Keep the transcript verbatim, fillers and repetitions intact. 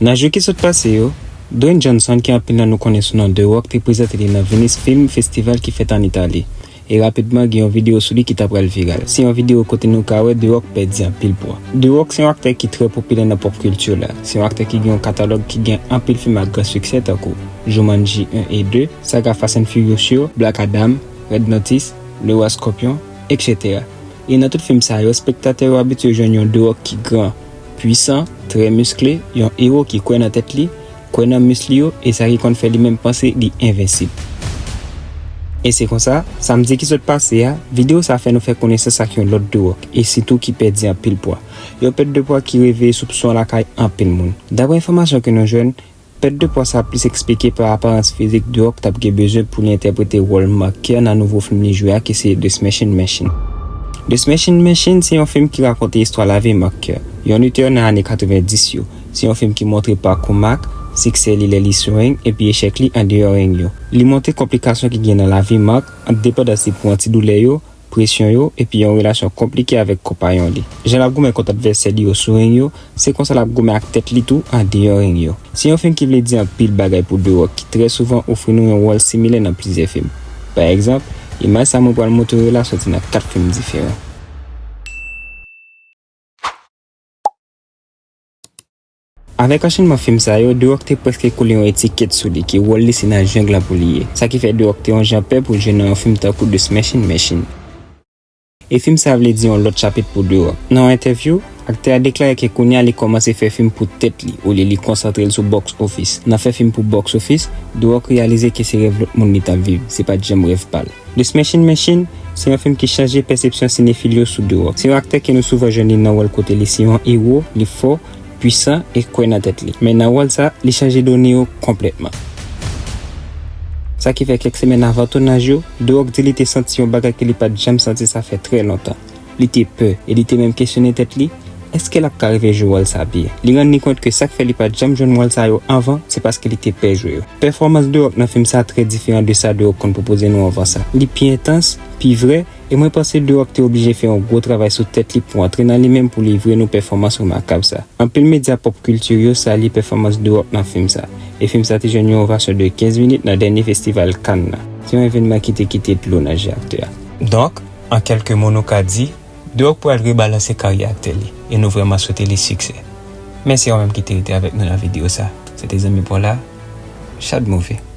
Nan jou ki sot pase yo, Dwayne Johnson, ke anpil nan nou konnen sou non The Rock, te prezante li nan Venice Film Festival ki fèt ann Itali. E rapidman, gen yon videyo sou li ki ta pral viral. Se yon videyo kote nou ka wè The Rock pèdi anpil pwa. The Rock se yon aktè ki trè popilè nan pop kilti la. Se yon aktè ki gen yon katalòg ki gen anpil fim ak gran siksè tankou Jumanji en e de, saga Fast and Furious yo, Black Adam, Red Notice, Le Roi Scorpion, et cetera. E nan tout fim sa yo, espektatè yo abitye jwenn yon The Rock ki gran, pwisan, trè miskle, yon ewo ki kwè nan tèt li, kwè nan mis li yo, e sa ki konn fè li menm panse li envensib. E se konsa, samdi ki sot pase a, videyo sa fè nou fè konesans ak yon lòt The Rock, e sitou ki pèdi anpil pwa. Yon pèt de pwa ki reveye soupsyon lakay anpil moun. Daprè enfòmasyon ke nou jwenn, pèt de pwa sa plis eksplike pa aparans fizik The Rock t ap gen bezwen pou li entèprete wòl Mark Kerr nan nouvo fim li jwe a ki se The Smashing Machine. The Smashing Machine se yon fim ki rakonte istwa lavi Mark Kerr, yon litè nan ane katrevenndis yo. Se yon fim ki montre pakou Mark, siksè li lè li sou ring, epi echèk li andeyò ring yo. Li montre konplikasyon ki gen nan lavi Mark, ant depandans li pou antidoulè yo, presyon yo, epi yon relasyon konplike avèk konpayon li. Jan l ap goumen kont advèsè li yo sou ring yo, se konsa l ap goumen ak tèt li tou andeyò ring yo. Se yon fim ki vle di anpil bagay pou The Rock, ki trè souvan ofri nou yon wòl similè nan plizyè fim. Pa egzanp, imaj sa mwen pral montre w la soti nan kat fim diferan. Avèk anchenman fim sa yo, The Rock te prèske kole yon etikèt sou li, ke wòl li se nan jeng lan pou li ye. Sa ki fè The Rock te yon jan pè pou l jwe nan yon fim tankou The Smashing Machine. E fim sa vle di yon lòt chapit pou The Rock. Nan yon entèvyou, aktè a deklare ke kounye a li kòmanse fè fim pou tèt li, olye li konsantre l sou box office. Nan fè fim pou box office, The Rock reyalize ke se rèv lòt moun li t ap viv, se pa t janm rèv pa l. The Smashing Machine se yon fim ki chanje pèsepsyon sinefil yo sou The Rock. Se yon aktè ke nou souvan jwenn li nan wòl kote li se yon ewo, li fò, pwisan e kwè nan tèt li. Men nan wòl sa, li chanje done yo konplètman. Sa ki fè kèk semèn avan tounaj yo, The Rock di li te santi yon bagay ke li pa t janm santi sa fè trè lontan. Li te pè e li te menm kesyone tèt li, èske l ap ka rive jwe wòl sa byen? Li rann li kont ke sa k fè li pa t janm jwenn wòl sa yo anvan, se paske li te pè jwe yo. Pèfòmans The Rock nan fim sa trè diferan de sa The Rock konn pwopoze nou anvan sa. Li pi entans, pi vrè, e mwen panse The Rock te oblije fè yon gwo travay sou tèt li pou antre nan li menm pou livre nou pèfòmans remakab sa. Anpil medya pop kilti yo salye pèfòmans The Rock nan fim sa, e fim sa te jwenn yon ovasyon de kenz minit nan dènye festival Cannes nan. Se yon evènman ki te kite dlo nan je aktè a. Donk, an kèlke mo, nou ka di, The Rock pral rebalanse karyè aktè li, e nou vrèman swete li siksè. Mèsi a ou menm ki te rete avèk nou nan videyo sa. Se te zanmi pa w la, Shadmove.